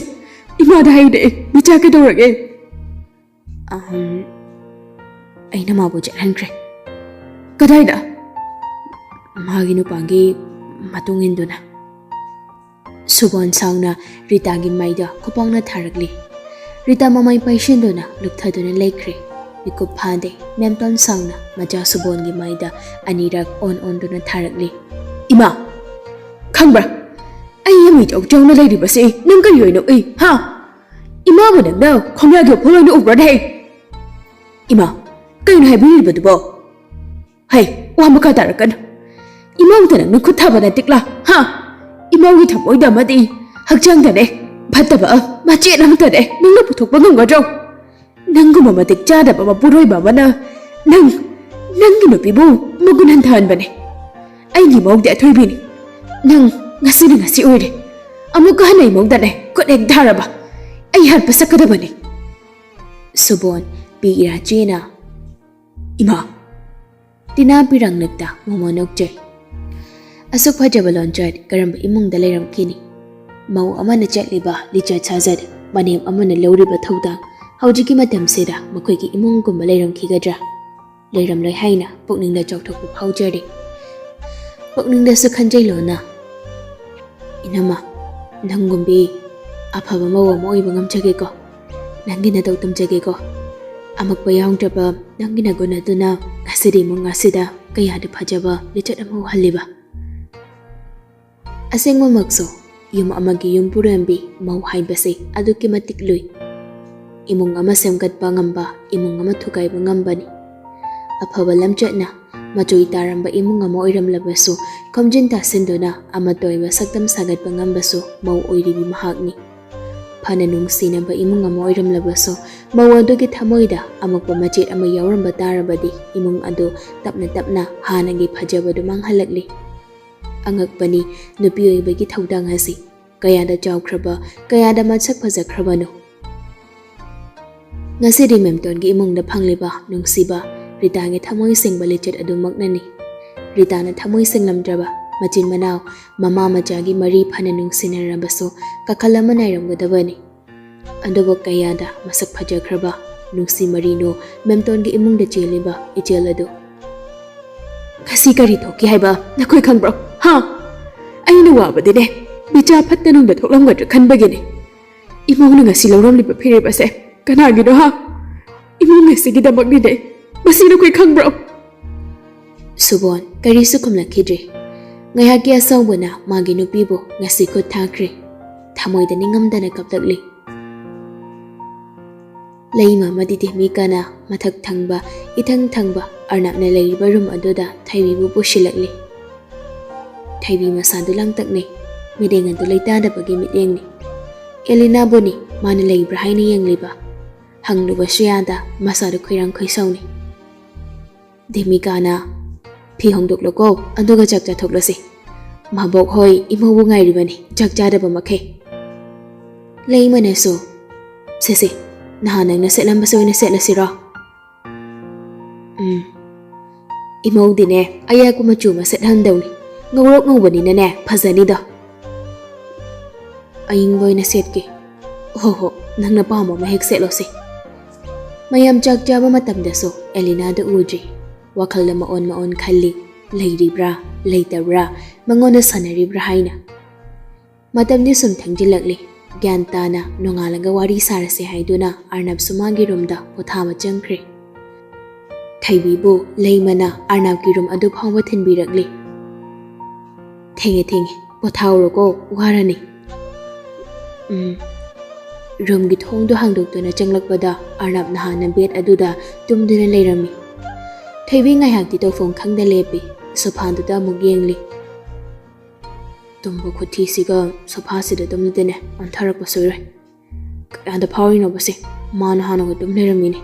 ꯏꯃꯥꯗ ꯍꯥꯏꯗꯦ, ꯕꯤꯆꯥ ꯀꯩꯗꯧꯔꯒꯦ?" "ꯑꯍꯝ, ꯑꯩꯅ ꯃꯥꯕꯨ ꯆꯠꯍꯟꯈ꯭ꯔꯦ"꯫ "ꯀꯗꯥꯏꯗ?" "ꯃꯥꯒꯤ ꯅꯨꯄꯥꯒꯤ ꯃꯇꯨꯡ ꯏꯟꯗꯨꯅ"꯫ ꯁꯨꯕꯣꯟ ꯁꯥꯎꯅ ꯔꯤꯇꯥꯒꯤ ꯃꯥꯏꯗ ꯈꯨꯄꯥꯛꯅ ꯊꯥꯔꯛꯂꯤ꯫ ꯔꯤꯇꯥ ꯃꯃꯥꯏ ꯄꯩꯁꯤꯟꯗꯨꯅ ꯂꯨꯞꯊꯗꯨꯅ ꯂꯩꯈ꯭ꯔꯦ꯫ ꯃꯤꯀꯨꯞ ꯐꯥꯗꯦ, ꯃꯦꯝꯇꯣꯟ ꯁꯥꯎꯅ ꯃꯆꯥ ꯁꯨꯕꯣꯟꯒꯤ ꯃꯥꯏꯗ ꯑꯅꯤꯔꯛ ꯑꯣꯟ ꯑꯣꯟꯗꯨꯅ ꯊꯥꯔꯛꯂꯤ꯫ "ꯏꯃꯥ! ꯈꯪꯕ꯭ꯔꯥ? ꯑꯩ ꯃꯤꯆꯧ ꯆꯥꯎꯅ ꯂꯩꯔꯤꯕꯁꯤ ꯅꯪ ꯀꯔꯤ ꯑꯣꯏꯅ ꯎꯏ, ꯍꯥ? ꯏꯃꯥꯕꯨ ꯅꯪꯅ ꯈꯣꯡꯌꯥꯒꯤ ꯎꯐꯨꯜ ꯑꯣꯏꯅ ꯎꯕ꯭ꯔꯅꯦ? ꯏꯃꯥ, ꯀꯩꯅꯣ ꯍꯥꯏꯕꯤꯔꯤꯕꯗꯨꯕꯣ? ꯍꯩ, ꯋꯥ ꯃꯈꯥ ꯇꯥꯔꯛꯀꯅꯨ꯫ ꯏꯃꯥꯕꯨꯗ ꯅꯪꯅ ꯈꯨꯠ ꯊꯥꯕ ꯅꯠꯇꯤꯛꯂꯥ, ꯍꯥ? ꯏꯃꯥꯒꯤ ꯊꯃꯣꯏꯗ ꯑꯃꯗꯤ ꯍꯛꯆꯥꯡꯗꯅꯦ ꯐꯠꯇꯕ ꯃꯆꯦꯠ ꯑꯃꯠꯇꯅꯦ ꯅꯪꯅ ꯄꯨꯊꯣꯛꯄ ꯉꯝꯒꯗ꯭ꯔꯣ? ꯅꯪꯒꯨꯝꯕ ꯃꯇꯤꯛ ꯆꯥꯗꯕ ꯃꯄꯨꯔꯣꯏꯕ ꯑꯃꯅ ꯅꯪ, ꯅꯪꯒꯤ ꯅꯨꯄꯤꯕꯨ ꯃꯒꯨꯟ ꯍꯟꯊꯍꯟꯕꯅꯦ꯫ ꯑꯩꯒꯤ ꯃꯧꯗꯤ ꯑꯊꯣꯏꯕꯤꯅꯤ꯫ ꯅꯪ ꯉꯁꯤꯅ ꯉꯁꯤ ꯑꯣꯏꯔꯦ꯫ ꯑꯃꯨꯛꯀ ꯍꯟꯅ ꯏꯃꯧꯗꯅꯦ ꯈꯨꯠ ꯍꯦꯛ ꯊꯥꯔꯕ ꯑꯩ ꯍꯥꯠꯄ ꯆꯠꯀꯗꯕꯅꯤ"꯫ ꯁꯨꯕꯣꯟ ꯄꯤ ꯏꯔꯥ ꯆꯦꯅ, "ꯏꯃꯥ!" ꯇꯤꯅꯥ ꯄꯤꯔꯥꯡꯂꯛꯇ ꯃꯣꯃꯣ ꯅꯣꯛꯆꯩ꯫ ꯑꯁꯨꯛ ꯐꯖꯕ ꯂꯣꯟꯆꯠ ꯀꯔꯝꯕ ꯏꯃꯨꯡꯗ ꯂꯩꯔꯝꯈꯤꯅꯤ? ꯃꯧ ꯑꯃꯅ ꯆꯠꯂꯤꯕ ꯂꯤꯆꯠ ꯁꯥꯖꯠ, ꯃꯅꯦꯝ ꯑꯃꯅ ꯂꯧꯔꯤꯕ ꯊꯧꯗꯥꯡ, ꯍꯧꯖꯤꯛꯀꯤ ꯃꯇꯝꯁꯤꯗ ꯃꯈꯣꯏꯒꯤ ꯏꯃꯨꯡꯒꯨꯝꯕ ꯂꯩꯔꯝꯈꯤꯒꯗ꯭ꯔꯥ? ꯂꯩꯔꯝꯂꯣꯏ ꯍꯥꯏꯅ ꯄꯨꯛꯅꯤꯡꯗ ꯆꯥꯎꯊꯣꯛꯄ ꯐꯥꯎꯖꯔꯤ꯫ ꯄꯨꯛꯅꯤꯡꯗꯁꯨ ꯈꯟꯖꯩ ꯂꯣꯟꯅ, "ꯏꯅꯝꯃ, ꯅꯪꯒꯨꯝꯕꯤ ꯑꯐꯕ ꯃꯧ ꯑꯃ ꯑꯣꯏꯕ ꯉꯝꯖꯒꯦꯀꯣ꯫ ꯅꯪꯒꯤ ꯅꯇꯧ ꯇꯝꯖꯒꯦꯀꯣ꯫ ꯑꯃꯛꯄ ꯌꯥꯎꯗ꯭ꯔꯕ ꯅꯪꯒꯤ ꯅꯒꯨꯟ ꯑꯗꯨꯅ ꯉꯁꯤ ꯁꯤꯗꯤ ꯏꯃꯨꯡ ꯑꯁꯤꯗ ꯀꯌꯥꯗ ꯐꯖꯕ ꯂꯤꯆꯠ ꯑꯃ ꯎꯍꯜꯂꯤꯕ꯫ ꯑꯁꯦꯡꯕꯃꯛꯁꯨ, ꯌꯨꯝ ꯑꯃꯒꯤ ꯌꯨꯝꯕꯨꯔꯦꯝꯕꯤ ꯃꯧ ꯍꯥꯏꯕꯁꯤ ꯑꯗꯨꯛꯀꯤ ꯃꯇꯤꯛ ꯂꯨꯏ꯫ ꯏꯃꯨꯡ ꯑꯃ ꯁꯦꯝꯒꯠꯄ ꯉꯝꯕ, ꯏꯃꯨꯡ ꯑꯃ ꯊꯨꯒꯥꯏꯕ ꯉꯝꯕꯅꯤ꯫ ꯑꯐꯕ ꯂꯝꯆꯠꯅ ꯃꯆꯣꯏ ꯇꯥꯔꯝꯕ ꯏꯃꯨꯡ ꯑꯃ ꯑꯣꯏꯔꯝꯂꯕꯁꯨ, ꯈꯣꯝꯖꯤꯟ ꯇꯥꯁꯤꯟꯗꯨꯅ ꯑꯃꯠꯇ ꯑꯣꯏꯕ ꯁꯛꯇꯝ ꯁꯥꯒꯠꯄ ꯉꯝꯕꯁꯨ ꯃꯧ ꯑꯣꯏꯔꯤꯕꯤ ꯃꯍꯥꯛꯅꯤ꯫ ꯐꯅ ꯅꯨꯡꯁꯤꯅꯕ ꯏꯃꯨꯡ ꯑꯃ ꯑꯣꯏꯔꯝꯂꯕꯁꯨ, ꯃꯧ ꯑꯗꯨꯒꯤ ꯊꯃꯣꯏꯗ ꯑꯃꯛꯄ ꯃꯆꯦꯠ ꯑꯃ ꯌꯥꯎꯔꯝꯕ ꯇꯥꯔꯕꯗꯤ, ꯏꯃꯨꯡ ꯑꯗꯨ ꯇꯞꯅ ꯇꯞꯅ ꯍꯥꯟꯅꯒꯤ ꯐꯖꯕꯗꯨ ꯃꯥꯡꯍꯜꯂꯛꯂꯤ꯫ ꯑꯉꯛꯄꯅꯤ, ꯅꯨꯄꯤ ꯑꯣꯏꯕꯒꯤ ꯊꯧꯗꯥꯡ ꯑꯁꯤ ꯀꯌꯥꯗ ꯆꯥꯎꯈ꯭ꯔꯕ, ꯀꯌꯥꯗ ꯃꯁꯛ ꯐꯖꯈ꯭ꯔꯕꯅꯣ꯫ ꯉꯁꯤꯗꯤ ꯃꯦꯝꯇꯣꯟꯒꯤ ꯏꯃꯨꯡꯗ ꯐꯪꯂꯤꯕ ꯅꯨꯡꯁꯤꯕ ꯔꯤꯇꯥꯒꯤ ꯊꯃꯣꯏ ꯁꯦꯡꯕ ꯂꯤꯆꯠ ꯑꯗꯨꯃꯛꯅꯅꯤ꯫ ꯔꯤꯇꯥꯅ ꯊꯃꯣꯏ ꯁꯦꯡꯂꯝꯗ꯭ꯔꯕ ꯃꯆꯤꯟ ꯃꯅꯥꯎ, ꯃꯃꯥ ꯃꯆꯥꯒꯤ ꯃꯔꯤ ꯐꯅ ꯅꯨꯡꯁꯤꯅꯔꯕꯁꯨ, ꯀꯥꯈꯜ ꯑꯃ ꯅꯥꯏꯔꯝꯒꯗꯕꯅꯤ꯫ ꯑꯗꯨꯕꯨ ꯀꯌꯥꯗ ꯃꯁꯛ ꯐꯖꯈ꯭ꯔꯕ ꯅꯨꯡꯁꯤ ꯃꯔꯤꯅꯣ ꯃꯦꯝꯇꯣꯟꯒꯤ ꯏꯃꯨꯡꯗ ꯆꯦꯜꯂꯤꯕ ꯏꯆꯦꯜ ꯑꯗꯨ꯫ "ꯉꯁꯤ ꯀꯔꯤ ꯊꯣꯛꯈꯤ ꯍꯥꯏꯕ ꯅꯈꯣꯏ ꯈꯪꯕ꯭ꯔꯣ? ꯍꯥ? ꯑꯩꯅ ꯋꯥꯕꯗꯤꯅꯦ, ꯃꯤꯆꯥ ꯐꯠꯇ ꯅꯨꯡꯗ ꯊꯣꯛꯂꯝꯒꯗ꯭ꯔꯥ ꯈꯟꯕꯒꯤꯅꯦ꯫ ꯏꯃꯧꯅ ꯉꯁꯤ ꯂꯧꯔꯝꯂꯤꯕ ꯐꯤꯔꯦꯞ ꯑꯁꯦ ꯀꯅꯥꯒꯤꯅꯣ, ꯍꯥ? ꯏꯃꯨꯡ ꯑꯁꯤꯒꯤꯗꯃꯛꯅꯤꯅꯦ꯫ ꯃꯁꯤ ꯅꯈꯣꯏ ꯈꯪꯕ꯭ꯔꯣ?" ꯁꯨꯕꯣꯟ ꯀꯔꯤꯁꯨ ꯈꯨꯝꯂꯛꯈꯤꯗ꯭ꯔꯦ꯫ ꯉꯥꯏꯍꯥꯛꯀꯤ ꯑꯁꯥꯎꯕꯅ ꯃꯥꯒꯤ ꯅꯨꯄꯤꯕꯨ ꯉꯁꯤ ꯈꯨꯠ ꯊꯥꯈ꯭ꯔꯦ꯫ ꯊꯃꯣꯏꯗ ꯅꯤꯡꯉꯝꯗꯅ ꯀꯞꯂꯛꯂꯤ꯫ ꯂꯩꯃ ꯑꯃꯗꯤ ꯗꯦꯃꯤꯀꯥꯅ ꯃꯊꯛ ꯊꯪꯕ, ꯏꯊꯪ ꯊꯪꯕ ꯑꯔꯅꯥꯞꯅ ꯂꯩꯔꯤꯕ ꯔꯨꯝ ꯑꯗꯨꯗ ꯊꯣꯏꯕꯤꯕꯨ ꯄꯨꯁꯤꯜꯂꯛꯂꯤ꯫ ꯊꯣꯏꯕꯤ ꯃꯁꯥꯗꯨ ꯂꯥꯡꯇꯛꯅꯩ꯫ ꯃꯤꯠꯌꯦꯡ ꯑꯗꯨ ꯂꯩꯇꯥꯗꯕꯒꯤ ꯃꯤꯠꯌꯦꯡꯅꯤ꯫ ꯑꯦꯂꯤꯅꯥꯕꯨꯅꯤ ꯃꯥꯅ ꯂꯩꯕ꯭ꯔꯥ ꯍꯥꯏꯅ ꯌꯦꯡꯂꯤꯕ꯫ ꯍꯪꯂꯨꯕꯁꯨ ꯌꯥꯗ, ꯃꯁꯥꯗꯨ ꯈꯣꯏꯔꯥꯡ ꯈꯣꯏꯁꯥꯎꯅꯩ꯫ ꯗꯦꯃꯤꯀꯥꯅ, "ꯐꯤ ꯍꯣꯡꯗꯣꯛꯂꯣꯀꯣ, ꯑꯗꯨꯒ ꯆꯥꯛ ꯆꯥꯊꯣꯛꯂꯁꯤ꯫ ꯃꯕꯣꯛ ꯍꯣꯏ ꯏꯃꯧꯕꯨ ꯉꯥꯏꯔꯤꯕꯅꯤ, ꯆꯥꯛ ꯆꯥꯗꯕ ꯃꯈꯩ꯫" ꯂꯩꯃꯅꯁꯨ, "ꯁꯦ ꯁꯦ, ꯅꯍꯥꯟ ꯅꯪꯅ ꯁꯦꯠꯂꯝꯕꯁꯦ ꯑꯣꯏꯅ ꯁꯦꯠꯂꯁꯤꯔꯣ?" "ꯎꯝ, ꯏꯃꯧꯗꯤꯅꯦ, ꯑꯌꯥꯛꯄ ꯃꯆꯨ ꯑꯃ ꯁꯦꯠꯍꯟꯗꯧꯅꯤ꯫ ꯉꯧꯔꯣꯛ ꯉꯧꯕꯅꯤꯅꯅꯦ, ꯐꯖꯅꯤꯗꯣ꯫" "ꯑꯏꯪꯕ ꯑꯣꯏꯅ ꯁꯦꯠꯀꯦ꯫" "ꯍꯣ ꯍꯣ, ꯅꯪꯅ ꯄꯥꯝꯕ ꯑꯃ ꯍꯦꯛ ꯁꯦꯠꯂꯣꯁꯦ꯫" ꯃꯌꯥꯝ ꯆꯥꯛ ꯆꯥꯕ ꯃꯇꯝꯗꯁꯨ ꯑꯦꯂꯤꯅꯥꯗꯨ ꯎꯗ꯭ꯔꯤ꯫ ꯋꯥꯈꯜꯗ ꯃꯑꯣꯟ ꯃꯑꯣꯟ ꯈꯜꯂꯤ, ꯂꯩꯔꯤꯕ꯭ꯔꯥ, ꯂꯩꯇꯕ꯭ꯔꯥ, ꯃꯉꯣꯟꯗ ꯁꯥꯟꯅꯔꯤꯕ꯭ꯔꯥ ꯍꯥꯏꯅ꯫ ꯃꯇꯝꯗꯤ ꯁꯨꯝ ꯊꯦꯡꯖꯤꯜꯂꯛꯂꯤ꯫ ꯒ꯭ꯌꯥꯟ ꯇꯥꯅ ꯅꯣꯡꯉꯥꯜꯂꯒ ꯋꯥꯔꯤ ꯁꯥꯔꯁꯦ ꯍꯥꯏꯗꯨꯅ ꯑꯔꯅꯕꯁꯨ ꯃꯥꯒꯤ ꯔꯨꯝꯗ ꯄꯣꯊꯥꯕ ꯆꯪꯈ꯭ꯔꯦ꯫ ꯊꯣꯏꯕꯤꯕꯨ ꯂꯩꯃꯅ ꯑꯔꯅꯥꯞꯀꯤ ꯔꯨꯝ ꯑꯗꯨ ꯐꯥꯎꯕ ꯊꯤꯟꯕꯤꯔꯛꯂꯤ꯫ "ꯊꯦꯡꯉꯦ, ꯊꯦꯡꯉꯦ, ꯄꯣꯊꯥꯎꯔꯣꯀꯣ, ꯋꯥꯔꯅꯤ꯫" ꯎꯝ꯫ ꯔꯨꯝꯒꯤ ꯊꯣꯡꯗꯨ ꯍꯥꯡꯗꯣꯛꯇꯨꯅ ꯆꯪꯂꯛꯄꯗ ꯑꯔꯅꯥꯞ ꯅꯍꯥꯟꯅ ꯕꯦꯗ ꯑꯗꯨꯗ ꯇꯨꯝꯗꯨꯅ ꯂꯩꯔꯝꯃꯤ꯫ ꯊꯣꯏꯕꯤ ꯉꯥꯏꯍꯥꯛꯇꯤ ꯇꯧꯐꯝ ꯈꯪꯗ ꯂꯦꯞꯄꯤ꯫ ꯁꯣꯐꯥꯗꯨꯗ ꯑꯃꯨꯛ ꯌꯦꯡꯂꯤ꯫ "ꯇꯨꯝꯕ ꯈꯨꯊꯤꯁꯤꯒ ꯁꯣꯐꯥꯁꯤꯗ ꯇꯨꯝꯂꯗꯤꯅꯦ ꯑꯣꯟꯊꯔꯛꯄ ꯁꯣꯏꯔꯣꯏ꯫ ꯀꯌꯥꯗ ꯐꯥꯎꯔꯤꯅꯣꯕꯁꯦ? ꯃꯥꯅ ꯍꯥꯟꯅꯒ ꯇꯨꯝ ꯂꯩꯔꯝꯃꯤꯅꯦ꯫"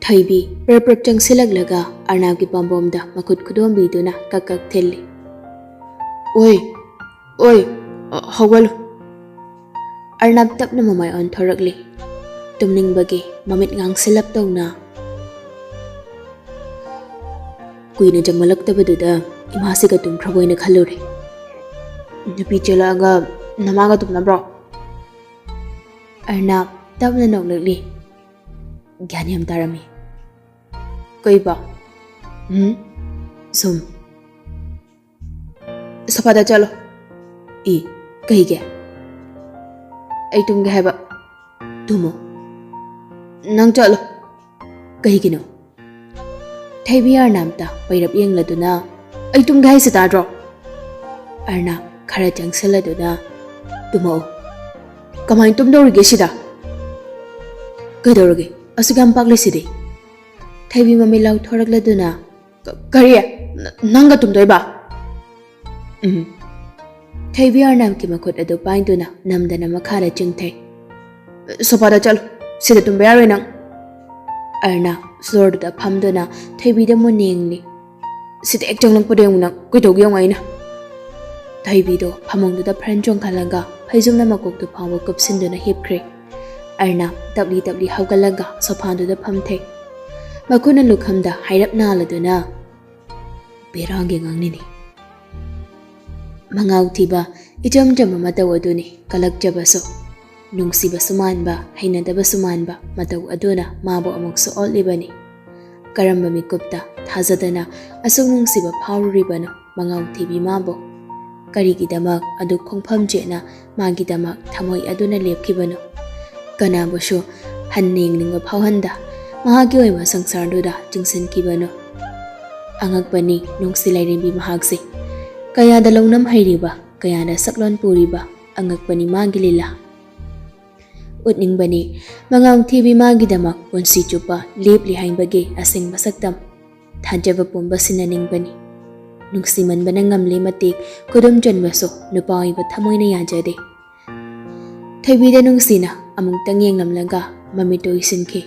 ꯊꯣꯏꯕꯤ ꯄ꯭ꯔꯞ ꯄ꯭ꯔꯞ ꯆꯪꯁꯤꯜꯂꯛꯂꯒ ꯑꯔꯅꯥꯞꯀꯤ ꯄꯥꯝꯕꯣꯝꯗ ꯃꯈꯨꯠ ꯈꯨꯗꯣꯝꯕꯤꯗꯨꯅ ꯀꯛ ꯀꯛ ꯊꯤꯜꯂꯤ꯫ "ꯑꯣꯏ, ꯑꯣꯏ, ꯑ, ꯍꯧꯒꯠꯂꯨ꯫" ꯑꯔꯅꯥꯞ ꯇꯞꯅ ꯃꯃꯥꯏ ꯑꯣꯟꯊꯣꯔꯛꯂꯤ꯫ ꯇꯨꯝꯅꯤꯡꯕꯒꯤ ꯃꯃꯤꯠ ꯉꯥꯡꯁꯤꯜꯂꯞ ꯇꯧꯅ꯫ ꯀꯨꯏꯅ ꯆꯪꯃꯜꯂꯛꯇꯕꯗꯨꯗ ꯏꯃꯥꯁꯤꯒ ꯇꯨꯝꯈ꯭ꯔꯕꯣꯏꯅ ꯈꯜꯂꯨꯔꯦ꯫ "ꯅꯨꯄꯤ ꯆꯦꯜꯂꯛꯑꯒ ꯅꯃꯥꯒ ꯇꯨꯝꯅꯕ꯭ꯔꯣ?" ꯑꯔꯅꯥꯞ ꯇꯞꯅ ꯅꯣꯛꯂꯛꯂꯤ꯫ ꯒ꯭ꯌꯥꯟ ꯌꯥꯝ ꯇꯥꯔꯝꯃꯤ꯫ "ꯀꯩꯕ?" "ꯎꯝ, ꯁꯨꯝ꯫" "ꯁꯣꯐꯥꯗ ꯆꯠꯂꯣ꯫" "ꯏ, ꯀꯩꯒꯤ?" "ꯑꯩ ꯇꯨꯝꯒꯦ ꯍꯥꯏꯕ꯫" "ꯇꯨꯝꯃꯣ꯫" "ꯅꯪ ꯆꯠꯂꯣ꯫" "ꯀꯩꯒꯤꯅꯣ?" ꯊꯣꯏꯕꯤ ꯑꯔꯅꯥꯞꯇ ꯄꯩꯔꯞ ꯌꯦꯡꯂꯗꯨꯅ, "ꯑꯩ ꯇꯨꯝꯒꯦ ꯍꯥꯏꯁꯦ ꯇꯥꯗ꯭ꯔꯣ?" ꯑꯔꯅꯥꯞ ꯈꯔ ꯆꯪꯁꯤꯜꯂꯗꯨꯅ, "ꯇꯨꯝꯃꯛꯑꯣ꯫" "ꯀꯃꯥꯏꯅ ꯇꯨꯝꯗꯧꯔꯤꯒꯦ ꯁꯤꯗ?" "ꯀꯩꯗꯧꯔꯒꯦ? ꯑꯁꯨꯛ ꯌꯥꯝ ꯄꯥꯛꯂꯤꯁꯤꯗꯤ?" ꯊꯣꯏꯕꯤ ꯃꯃꯤꯠ ꯂꯥꯎꯊꯣꯔꯛꯂꯗꯨꯅ, "ꯀ-, ꯀꯔꯤ? ꯅ-, ꯅꯪꯒ ꯇꯨꯝꯗꯣꯏꯕ?" "ꯎꯝ꯫" ꯊꯣꯏꯕꯤ ꯑꯔꯅꯥꯞꯀꯤ ꯃꯈꯨꯠ ꯑꯗꯨ ꯄꯥꯏꯗꯨꯅ ꯅꯝꯗꯅ ꯃꯈꯥꯗ ꯆꯤꯡꯊꯩ꯫ "ꯁꯣꯐꯥꯗ ꯆꯠꯂꯨ, ꯁꯤꯗ ꯇꯨꯝꯕ ꯌꯥꯔꯣꯏ ꯅꯪ꯫" ꯑꯔꯅꯥꯞ ꯐ꯭ꯂꯣꯔꯗꯨꯗ ꯐꯝꯗꯨꯅ ꯊꯣꯏꯕꯤꯗ ꯃꯨꯟꯅ ꯌꯦꯡꯂꯤ꯫ "ꯁꯤꯗ ꯍꯦꯛ ꯆꯪꯂꯛꯄꯗ ꯌꯦꯡꯉꯨ ꯅꯪ, ꯀꯩꯗꯧꯒꯦ ꯌꯦꯡꯉꯨ ꯑꯩꯅ꯫" ꯊꯣꯏꯕꯤꯗꯣ ꯐꯃꯨꯡꯗꯨꯗ ꯐ꯭ꯔꯟ ꯆꯣꯡꯈꯠꯂꯒ ꯐꯩꯖꯨꯝꯅ ꯃꯀꯣꯛꯇꯨ ꯐꯥꯎꯕ ꯀꯨꯞꯁꯤꯟꯗꯨꯅ ꯍꯤꯞꯈ꯭ꯔꯦ꯫ ꯑꯔꯅꯥꯞ ꯇꯞꯂꯤ ꯇꯞꯂꯤ ꯍꯧꯒꯠꯂꯒ ꯁꯣꯐꯥꯗꯨꯗ ꯐꯝꯊꯩ꯫ ꯃꯈꯨꯠꯅ ꯂꯨꯈꯝꯗ ꯍꯥꯏꯔꯞ ꯅꯥꯜꯂꯗꯨꯅ, ꯕꯦꯔꯥꯒꯤ ꯑꯉꯥꯡꯅꯤꯅꯦ꯫ ꯃꯉꯥꯎ ꯊꯤꯕ, ꯏꯆꯝ ꯆꯝꯕ ꯃꯇꯧ ꯑꯗꯨꯅꯤ ꯀꯜꯂꯛꯆꯕꯁꯨ꯫ ꯅꯨꯡꯁꯤꯕꯁꯨ ꯃꯥꯟꯕ, ꯍꯩꯅꯗꯕꯁꯨ ꯃꯥꯟꯕ ꯃꯇꯧ ꯑꯗꯨꯅ ꯃꯥꯕꯨ ꯑꯃꯨꯛꯁꯨ ꯑꯣꯠꯂꯤꯕꯅꯤ꯫ ꯀꯔꯝꯕ ꯃꯤꯀꯨꯞꯇ ꯊꯥꯖꯗꯅ ꯑꯁꯨꯛ ꯅꯨꯡꯁꯤꯕ ꯐꯥꯎꯔꯨꯔꯤꯕꯅꯣ ꯃꯉꯥꯎ ꯊꯤꯕꯤ ꯃꯥꯕꯨ? ꯀꯔꯤꯒꯤꯗꯃꯛ ꯑꯗꯨꯛ ꯈꯣꯡꯐꯝ ꯆꯦꯠꯅ ꯃꯥꯒꯤꯗꯃꯛ ꯊꯃꯣꯏ ꯑꯗꯨꯅ ꯂꯦꯞꯈꯤꯕꯅꯣ? ꯀꯅꯥꯕꯨꯁꯨ ꯍꯟꯅ ꯌꯦꯡꯅꯤꯡꯕ ꯐꯥꯎꯍꯟꯗ, ꯃꯍꯥꯛꯀꯤ ꯑꯣꯏꯕ ꯁꯪꯁꯥꯔꯗꯨꯗ ꯆꯤꯡꯁꯤꯟꯈꯤꯕꯅꯣ꯫ ꯑꯉꯛꯄꯅꯤ ꯅꯨꯡꯁꯤ ꯂꯥꯏꯔꯦꯝꯕꯤ ꯃꯍꯥꯛꯁꯦ꯫ ꯀꯌꯥꯗ ꯂꯧꯅꯝ ꯍꯩꯔꯤꯕ, ꯀꯌꯥꯗ ꯁꯛꯂꯣꯟ ꯄꯨꯔꯤꯕ, ꯑꯉꯛꯄꯅꯤ ꯃꯥꯒꯤ ꯂꯤꯂꯥ꯫ ꯎꯠꯅꯤꯡꯕꯅꯤ ꯃꯉꯥꯎ ꯊꯤꯕꯤ ꯃꯥꯒꯤꯗꯃꯛ ꯄꯨꯟꯁꯤ ꯆꯨꯞꯄ ꯂꯦꯞꯂꯤ ꯍꯥꯏꯕꯒꯤ ꯑꯁꯦꯡꯕ ꯁꯛꯇꯝ꯫ ꯊꯥꯖꯕ ꯄꯨꯝꯕ ꯁꯤꯟꯅꯅꯤꯡꯕꯅꯤ꯫ ꯅꯨꯡꯁꯤꯃꯟꯕꯅ ꯉꯝꯂꯦ ꯃꯇꯤꯛ, ꯈꯨꯗꯨꯝ ꯆꯟꯕꯁꯨ ꯅꯨꯄꯥ ꯑꯣꯏꯕ ꯊꯃꯣꯏꯅ ꯌꯥꯖꯗꯦ꯫ ꯊꯣꯏꯕꯤꯗ ꯅꯨꯡꯁꯤꯅ ꯑꯃꯨꯛꯇꯪ ꯌꯦꯡꯂꯝꯂꯒ ꯃꯃꯤꯠꯇꯨ ꯎꯏꯁꯤꯟꯈꯤ꯫